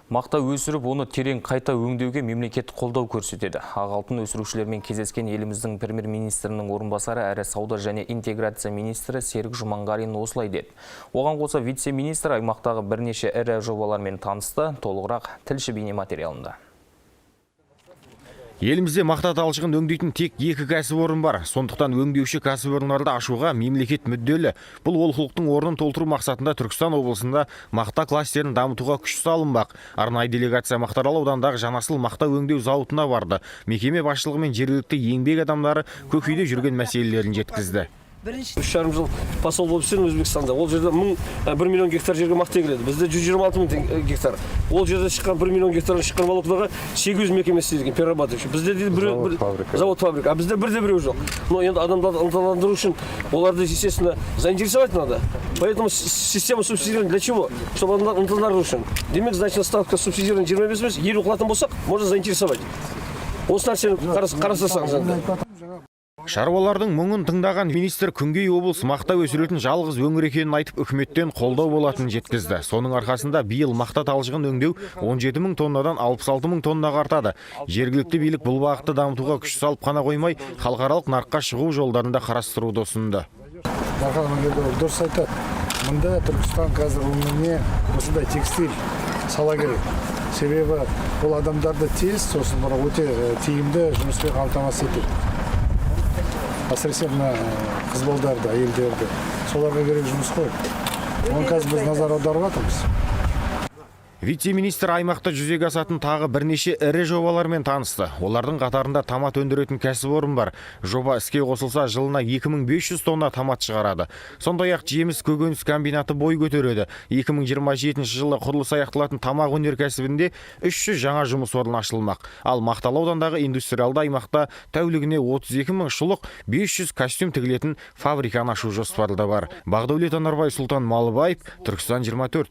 Мақта өсіріп, оны терең қайта өңдеуге мемлекет қолдау көрсетеді. Ақ алтын өсірушілермен кездескен еліміздің премьер-министрінің орынбасары әрі сауда және интеграция министрі Серік Жұманғарин осылай деді. Оған қоса вице-министр аймақтағы бірнеше ірі жобалармен танысты. Толығырақ тілші бейнематериалында. Елімізде мақта талшығын өңдейтін тек екі кәсіпорын бар. Сондықтан өңдеуші кәсіпорындарды ашуға мемлекет мүдделі. Бұл олқылықтың орнын толтыру мақсатында Түркістан облысында мақта кластерін дамытуға күш салынбақ. Арнайы делегация Мақтаарал ауданындағы Жанасыл мақта өңдеу зауытына барды. Мекеме басшылығы мен жергілікті еңбек адамдары көкейде жүрген мәселелерін жеткізді. 3,5 жыл посол болып істедім Өзбекстанда. Ол жерде 1 миллион гектар жерге мақта егіледі, бізде 126 мың гектар. Ол жерде шыққан 1 миллион гектардан шыққан волокнаға 800 мекеме істейді екен, перерабатывающий. Бізде дейді бір завод, фабрика, а бізде бірде біреу жоқ. Но енді адамдарды ынталандыру үшін оларды, естественно, заинтересовать надо. Поэтому система субсидирования для чего? Чтобы адамдар ынталандыру үшін. Демек, значит, ставка субсидирования 25 емес, 50 қылатын болсақ, можно заинтересовать. Осы нәрсені қарастырсаңыз енді. Шаруалардың мұңын тыңдаған министр күнгей облыс мақта өсіретін жалғыз өңір екенін айтып, үкіметтен қолдау болатынын жеткізді. Соның арқасында биыл мақта талшығын өңдеу 17 мың тоннадан 66 мың тоннаға артады. Жергілікті билік бұл бағытты дамытуға күш салып қана қоймай, халықаралық нарыққа шығу жолдарын да қарастыруды ұсынды. Дархан Амангелдіұлы дұрыс айтады. Мында Түркістан қазір өңіріне осындай текстиль сала керек. Себебі ол адамдарды тез, сосын бір өте тиімді жұмыспен қамтамасыз етеді. Әсіресе мына қыз балдарды, әйелдерді, соларға керек жұмыс қой. Оған қазір біз назар аударып жатырмыз. Вице-министр аймақта жүзеге асатын тағы бірнеше ірі жобалармен танысты. Олардың қатарында томат өндіретін кәсіпорын бар. Жоба іске қосылса, жылына 2500 тонна томат шығарады. Сондай-ақ жеміс көкөніс комбинаты бой көтереді. 2027 жылы құрылысы аяқталатын тамақ өнеркәсібінде 300 жаңа жұмыс орны ашылмақ. Ал Мақталы аудандағы индустриалды аймақта тәулігіне 32 мың шұлық, 500 костюм тігілетін фабриканы ашу жоспарында бар. Бағдәулет Анарбай, Сұлтан Малыбаев, Түркістан 24.